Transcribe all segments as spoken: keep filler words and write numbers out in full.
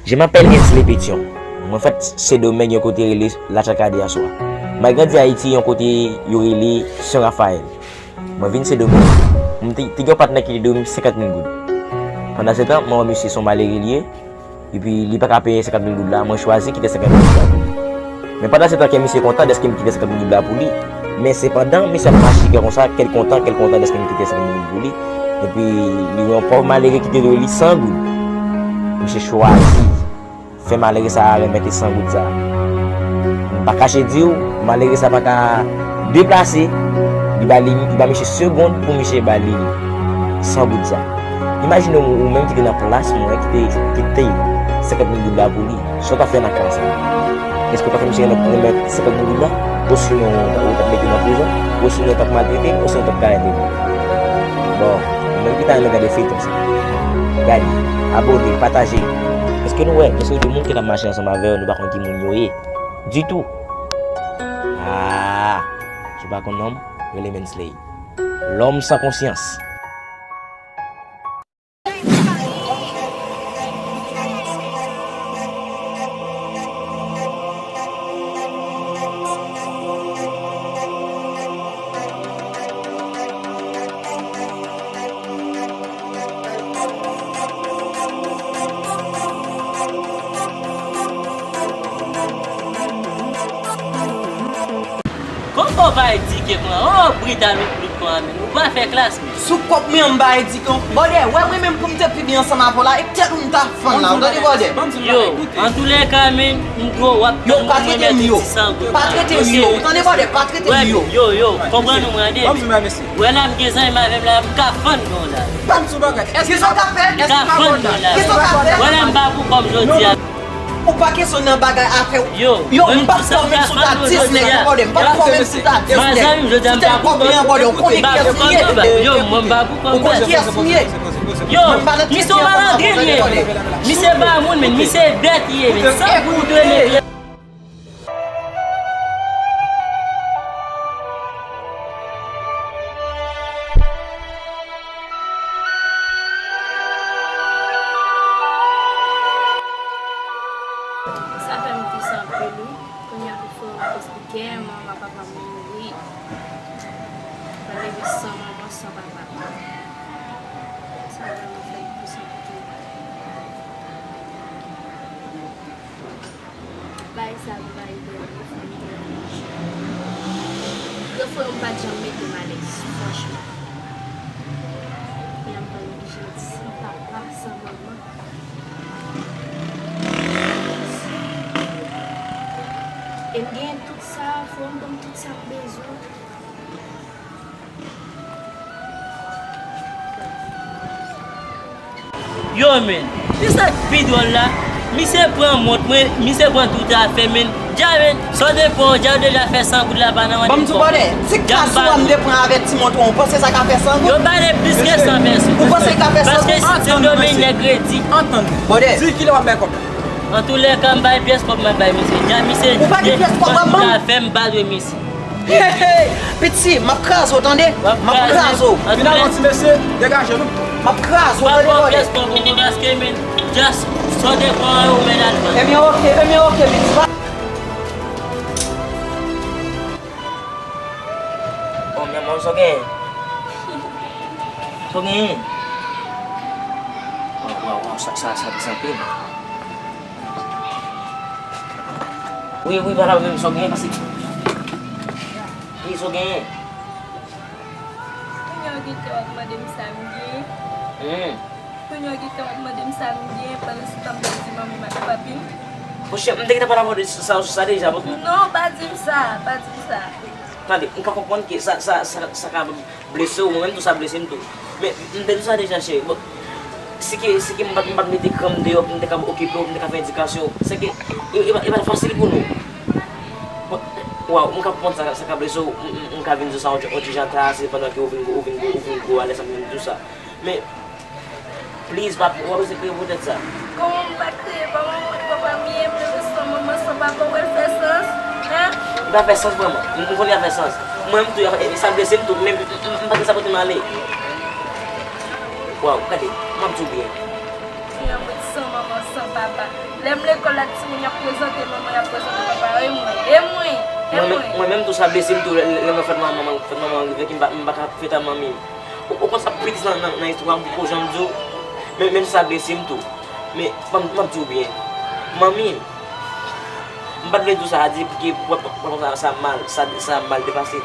Je m'appelle Ensley Pétion. Mwen fèt Sendomeng, yon kote rele Latchakade aswa. Mwen grandi Ayiti, yon kote yo rele Sen Rafayèl. Mwen vin Sendomeng. Mwen te, te gen yon patnè ki te dwe m senkant mil goud. Pandan se tan, mwen wè misye se yon malere li ye. Epi li pa ka peye senkant mil goud la, mwen chwazi kite senkant mil goud la pou li. Men pandan se tan ke misye kontan dèske m kite senkant mil goud la pou li. Men sepandan, misye ap mache konsa, ke l kontan, ke l kontan dèske m kite senkant mil goud pou li. Epi li wè yon pòv malere ki te dwe li san goud. Misye chwazi fè malere sa a remete san goud sa a. M pa kache di w, malere sa a pa ka deplase, li ba li, li ba misye segonn pou misye ba li san goud sa. Imajine w, ou menm ki te nan plas mwen, ki te kite senkant mil goud la pou li. Sa w t ap fè nan ka sa? Èske w t ap fè misye remèt senkant mil goud la? Osinon, ou t ap mete l nan prizon? Osinon, w t ap maltrete l? Osinon, w t ap karete l? Bon, ou menm ki ta renmen gade feyton sa, gade, abòne, pataje. Èske nou wè, èske de moun ki t ap mache ansanm avè yo, nou pa konn ki moun yo ye? Ditou. Ah, si w pa konn non m, rele m Ensley. Lòm san konsyans. Kòman w pa edike konsa? Oh, brital ou brit konsa menm. Ou pa fè klas menm. Sou kòb mwen an m pa edike w. Bòdè, wè mwen menm pou m te pi byen ansanm avè w la, e tèt ou m ta fann la, ou tande bòdè? Yo, antoulèka menm, m dwe w ap tann pou mwen mete ti san goud la. Pa trete m yo, ou tande bòdè? Pa trete m yo. Yo, yo, konprann ou mwen tande. Wè la m gen zanmi m avè m la, m ka fann non la. Ban m sou bagay. Èske sa w ka fè? M ka fann non la. Wè la m pa pou kòb jodi a. Ou pa kesyon nan bagay afè w. Yo, m pa pou kòb menm sou ta dis nèg, bòdè. M pa pou kòb menm sou ta dis nèg. Sou tèt kòb li an, bòdè, ou konnen kiyès li ye. Yo, mwen m pa pou kòb. Ou konnen kiyès li ye. Yo, misye yon malandren li ye. Misye pa moun, men misye bèt li ye, men. San goud ou dwe mete. Sa fè m tris anpil, wi. Kounye a pou frè m ap esplike, manman papa m mouri. Mwen leve san manman, san papa. Sa vrèman fè m tris anpil. Bagay sa m pa ede yo, frè m te. Yo frè m pa t janm mete m alèz, franchman. Kounye a m pral oblije ret san papa, san manman. E m genyen tout sa, frè m ban m tout sa m bezwen. Yo, men, se sa k pi dwòl la, misye pran mont mwen, misye pran tout afè, men, dja, men, sa w te pran, dja w deja fè san goud la, pa nan mande m kòb. Ban m di w, bòdè, si kras ou a m te pran avèk ti mont ou, ou panse sa ka fè san goud? Yo ba l plis ke san pèsòn. Ou panse l ka fè san goud? Paske Sendomeng nèg redi. Antann. Bòdè. Di kilè w ap bay kòb la. Antoulèka, m bay pyès kòb mwen bay misye. Dja misye. Ou pa gen pyès kòb, bòdè, ban m. Afè m pa dwe misye. Hey, hey, piti, m ap kraze w, tande? M ap kraze w. Finalman, ti mesye, degaje nou. M ap kraze w, tande, bòdè? Paske, men, just, sa w te pran yo, men al pran. Ebyen, oke, ebyen, oke, piti. Bon, men, mwen, sa w genyen? Sa w genyen? Waw, waw, waw, sa, sa, sa tris anpil. Wi, wi, pa la menm, sa w genyen, pase. Wi, sa w genyen. Kounye a w gentan w ap mande m sa m genyen. Hmm. Kounye a w gentan w ap mande m sa m genyen, pandan se tan m ap di manmi m ak papi m. Monchè, m te gentan pale avè w de sa, sa deja, bon. Non, pa di m sa, pa di m sa. Tande, m ka konprann ke sa, sa, sa, sa ka blese w, mwen menm tou sa blese m tou. Men, m te di w sa deja, cheri. Bon, si ke, si ke m pa t, m pa t mete kran m deyò pou m te ka okipe w, pou m te ka fè edikasyon w, se ke e, e, e pa t fasil pou nou. Bon, waw, m ka konprann sa, sa ka blese w, m, m, m ka vin di w sa yon ti, yon ti jan ta, se pandan ke ou vin gwo, ou vin gwo, ou vin gwo, alèz sa m vin di w sa. Men, please, pa, w pa bezwen kriye poutèt sa. Kòman m pa kriye? Pa manman, pa pa m ye, m leve san manman, san papa, w wè l fè sans? Hein? Li pa fè sans vrèman. M, m konnen li pa fè sans. Mwen, m tou, e, sa blese m tou, men m, m, m pa gen sa pote m ale. Waw, gade, m ap di w byen. Fi an met san manman, san Papa. Lè m lekòl la, timoun y ap prezante manman, y ap prezante papa yo, e mwen, e mwen, e mwen. Mwen menm, mwen menm tou, sa blese m tou, lè, lè, lè mwen fèt manman, fèt manman rive, ki m pa, m pa ka fete a manmi m. Ou, ou konn sa pi tris nan, nan, nan istwa m, pou janm di w, men, menm sa blese m tou. Men, m, m ap di w byen. Manmi m, m pa t vle di w sa, di ki pou, pou, pou, pou sa mal, sa, sa mal depase.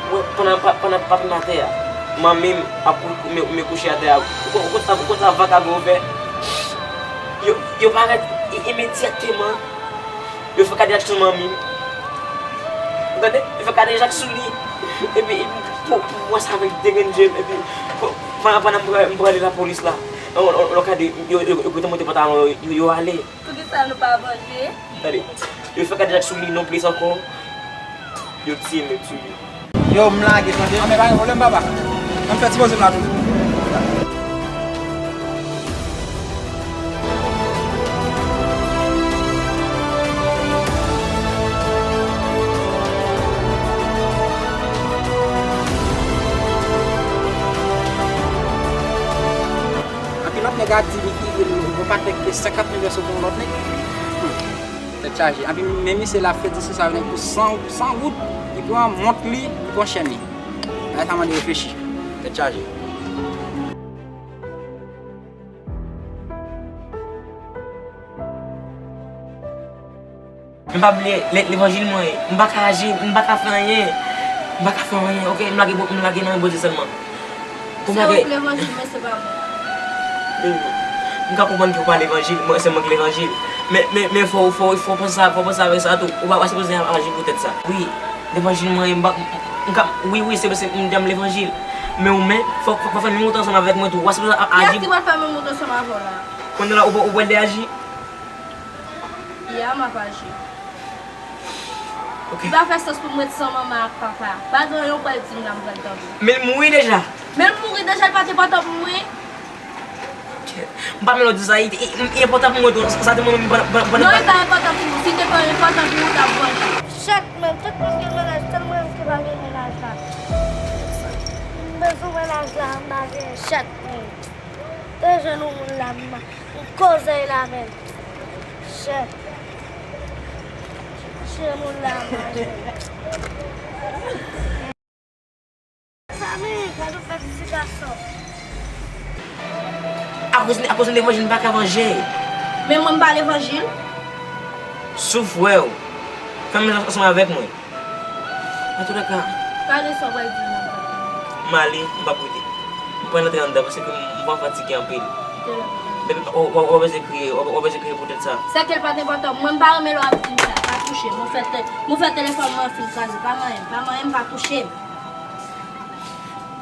Mwen, pandan pa, pandan papa m atè a, manmi m ap kou-, me, me kouche atè a. Ou konn, ou konn sa, ou konn sa vakabon yo fè? Yo, yo parèt i-, imedyatman. Yo fè kadejak sou manmi m. Ou tande? Yo fè kadejak sou li. Epi, pou, pou mwen, sa fè deranje m. Epi, pandan, pandan m pral, m prale lapolis la. Lòkadè, yo, yo, yo, yo kite monte pantalon yo, yo, yo ale. Poukisa nou pa vanje? Tande, yo fè kadejak sou li non plis ankò. Yo tiye nèg sou li. Yo, m lage, tande. Anben, pa gen pwoblèm, papa. Ann fè ti poze m la toujou. Anpil lòt nèg ap di li ki, li, li, li, yon patnè ki te senkant mil pèso pou yon lòt nèg. Hmm. Tèt chaje. Epi menm misye la fè di sou sa vin pou san, san goud, li pran mont li, li pran chèn li. Bagay sa mande reflechi. Tèt chaje. M pa bliye, le-, levanjil mwen, m pa ka aji, m pa ka fè anyen. M pa ka fè anyen, oke? M lage, m lage nan men Bondye sèlman. Kòman ke... Se ou k levanjil, men se pa mwen. M ka konprann ke w pa levanjil, mwen se mwen k levanjil. Men, men, men fò, fò, fò w panse sa, fò w panse avèk sa tou. Ou pa, pa sipoze aji pou tèt sa. Wi, levanjil mwen, m pa, m ka, wi, wi, se, se, m janm levanjil. Men ou menm, fò, fò, fò w fè menm wout ansanm avèk mwen tou. Ou pa sipoze a-, aji. Kiyès ki pral fè menm wout ansanm avè w la? Kounye a la, ou, ou pral deaji? Ya, m ap aji. Ok. Li pa fè sans pou m ret san manman ak papa. Pa gen anyen w pral di m la m pral tande. Men l mouri deja. Men l mouri deja, li pa t enpòtan pou mwen. M pa menm lè w di sa, li, li, li enpòtan pou mwen tou. Sa te mwen menm pandan, pandan, pandan... Non, li pa enpòtan pou mwen. Si li te enpòtan pou mwen, w t ap vanje. Chèt, men tout moun gen mennaj, sèl mwen menm ki pa gen mennaj la. M bezwen mennaj la, m pa gen chèt, men. Te jwenn yon moun la, m, m koze l la menm. Chè. Chè moun la, m pa jwenn. Zanmi, gade yon bèl ti gason. Akoz, akoz levanjil m pa ka vanje. Men mwen m pa levanjil. Si w frè w, fè menm jan ansanm avèk mwen. Antoulèka. Gade sa w pral di m nan. M ale, m p ap rete. M pral antre anndan paske m, m pral fatige anpil. Depi w, w, w bezwen kriye, w, w bezwen kriye poutèt sa. Sèke l pa t enpòtan. Mwen m pa renmen lè w ap di m sa. Pa touche m. Mwen fè te-, mwen fè telefòn mwen an fin kraze. Pa manyen m, pa manyen m, pa touche m.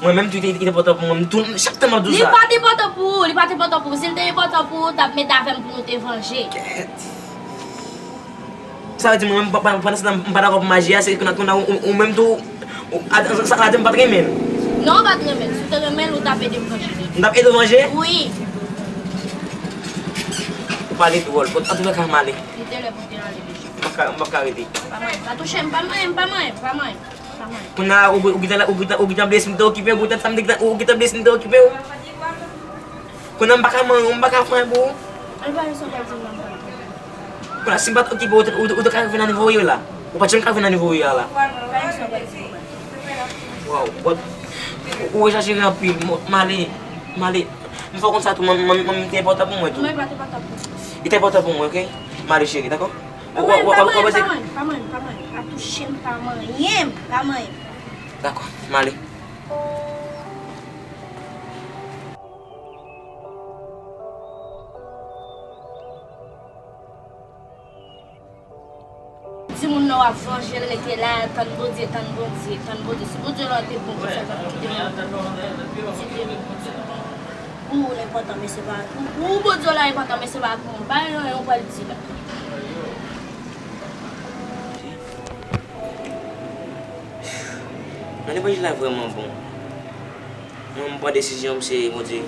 Mwen menm tou, li te, li te enpòtan pou mwen. M tou, chak tan m ap di w sa. Li pa t enpòtan pou ou, li pa t enpòtan pou ou. Si l te enpòtan pou ou, w t ap mete avè m pou nou te vanje. Kèt. Sa vle di mwen menm, pa, pa, pandan se tan m pa dakò pou m aji a, se kounye a, kounye a ou, ou, ou menm tou, ou, a, sa, sa vle di m pa t renmen l. Non, ou pa t renmen l. Si w te renmen l, ou t ap ede m vanje li. M t ap ede w vanje? Wi. Ou pale dwòl. Bon, antoulèka, m ale. Li te lè pou w te ale deja. M p ap ka, m p ap ka rete. Pa manyen m, pa touche m, pa manyen m, pa manyen m, pa manyen m, pa manyen m. Kounye a, ou, ou gentan, ou gentan, ou gentan blese m te okipe w, poutèt sa m te gentan, ou gentan blese m te okipe w. Kounye a m pa ka manyen w, m pa ka fè anyen pou ou. Al pale sa w pral di m nan. Kounye a, si m pa t okipe w, ou te, ou te, ou te ka rive nan nivo w ye la. Ou pa t janm ka rive nan nivo w ye a la. Pale sa w pral di m. Waw, but, ou, ou egzajere anpil. M, m ale, m ale. M fè w konn sa tou, manmi, manmi, manmi te enpòtan pou mwen tou. Mwen pa t enpòtan pou ou. Li te enpòtan pou mwen, oke? M ale, cheri, dakò? Pa manyen m, pa manyen m, pa manyen m, pa manyen m, pa touche m, pa manyen m, pa manyen m. Dakò, m ale. Di moun nan w ap vanje l, rete la, tann Bondye, tann Bondye, tann Bondye. Si Bondye la te bon konsa, l pa t kite moun kite moun. Ou, ou enpòtan, men se pa, ou, ou Bondye la enpòtan, men se pa pou mwen. Pa gen anyen ou pral di la. Nan levanjil la vrèman bon. Mwen, m pran desizyon m seye Bondye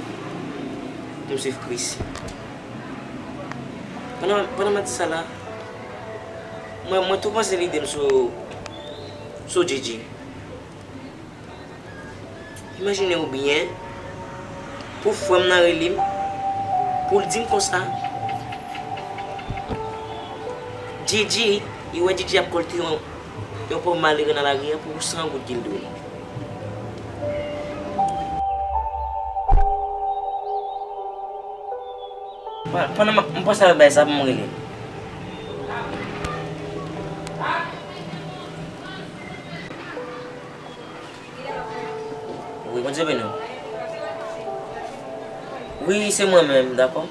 pou m swiv Kris. Pandan, pandan m ap di sa la, mwen, mwen tou panse lide m sou, sou Djidji. Imajine w byen, pou frè m nan rele m, pou l di m konsa, Djidji, li wè Djidji ap kòlte yon, yon pòv malere nan lari a pou san goud ke l dwe l. Pa-, pandan m ap, m panse avèk bagay sa pou m rele. Wi, Bondye beni w. Wi, se mwen menm, dakò?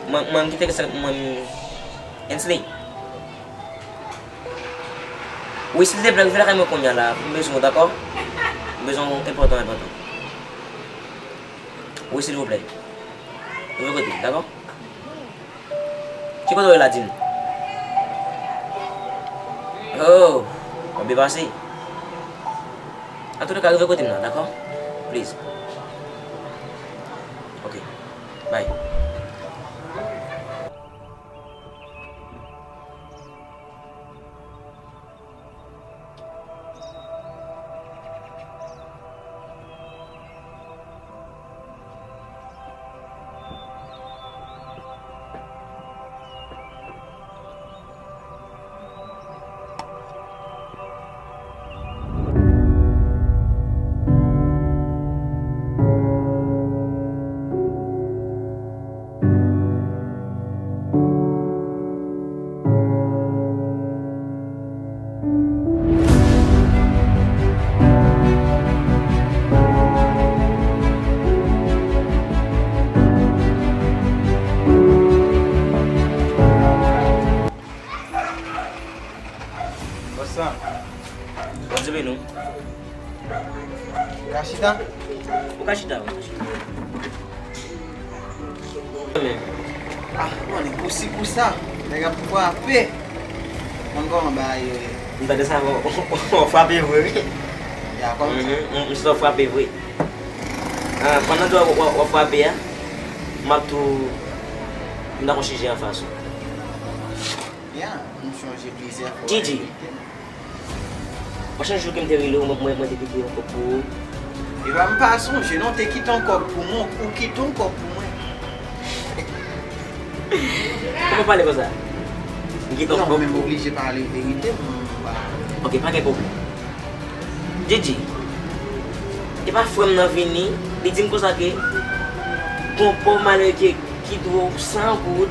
Mwen, mwen, kite sa, mwen, Ensley. Wi, silteplè, rive lakay mwen kounye a la. M bezwen w, dakò? M bezwen w enpòtan, enpòtan. Wi, silvouplè. Rive kote m, dakò? Ki kote w ye la, di m? Oh, w ap byen pase. Antouleka, rive kote m nan, dakò? Please. Ok. Bye. Bòs la. Bòs la, beni w. Ou ka chita? Ou ka chita, ou ka chita. Ah, mwen, kou si kou sa, nèg ap frape. Mwen kòman bagay yo ye? M tande sa, w, w, w frape vre, wi. Ya, kòman sa? Mhm, m, m santi w frape vre. Ah, pandan w, w, w frape a, m ap tou, m ta gon sijè anfas ou. Ya, m chonje plizyè fwa. Djidji. Ou sonje jou ke m te rele w, mwen, mwen, mwen te kite yon kòb pou ou? Epa, m pa sonje non, te kite yon kòb pou mwen, ou kite yon kòb pou mwen. Kòman w pale konsa? M kite yon kòb pou ou? Non, men m oblije pale verite, m pa. Ok, pa gen pwoblèm. Djidji, epa frè m nan vini, li di m konsa ke gon pòv malere ki, ki dwe w san goud.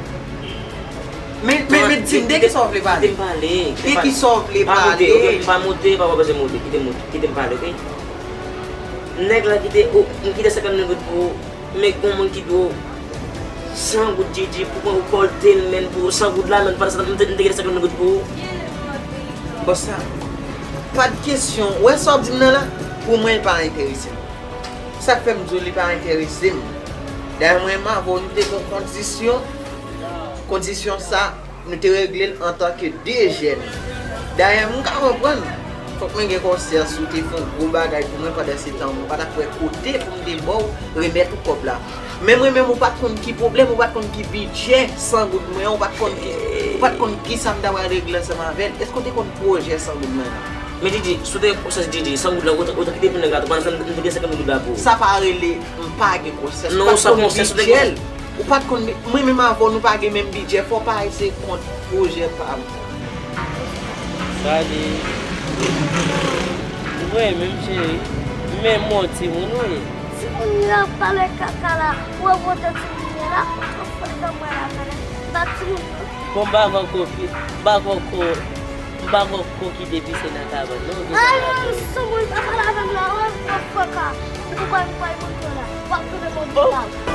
Men, men, men, di m de kisa w vle pale? Kite m pale. De kisa w vle pale? Pa monte, ok? Pa monte, pa, pa bezwen monte. Kite m monte, kite m pale, ok? Nèg la kite, o, m kite senkant mil goud pou ou. Men gon moun ki dwe w san goud, Djidji, pou mwen, ou kòlte l, men, pou san goud la, men, pandan sa, m te, m te kite senkant mil goud pou ou. Bòs la, pa t kesyon. Ou wè sa w ap di m nan la? Pou mwen, li pa enterese m. Sa k fè m di w li pa enterese m? Dayè, mwen menm avè w, nou te gen yon kondisyon. Kondisyon sa, nou te regle l antanke de jèn. Dayè, m ka konprann. Fòk mwen gen konsyans ou te fè yon gwo bagay pou mwen pandan se tan, mwen pa t ap wè kote pou m te ba w, remèt ou kòb la. Men mwen menm, ou pa t konn ki pwoblèm, ou pa t konn ki bidjè san goud mwen an, ou pa t konn ki, ou pa t konn kisa m ta pral regle ansanm avè l. Èske w te konn pwojè san goud mwen an? Men Djidji, si w te gen konsyans Djidji, san goud la, ou t, ou t ap kite pou nèg la tou, pandan sa, m, m te gen senkant mil goud la pou ou. Sa pa rele m pa gen konsyans. Non, ou san konsyans, ou te gen konsyans. Ou pa t konn, mwen menm avè w, nou pa gen menm bidjè, fò w pa eseye kont pwojè pa m. Salut. Ou voye menm cheri. Men m on timoun ou ye. Timoun nan pale kaka la, ou wè gwo tèt timoun nan la, ou fè tanbwè la fè la. M pa timoun non. Bon, m pa vè w kopi, m pa vè w ko, m pa vè w ko kite pise nan kabann non. Ay, non, m sou moun pa pale avè m la, ou wè m pa fè ka. Ou konprann m pa yon moun la, w ap tounen moun la.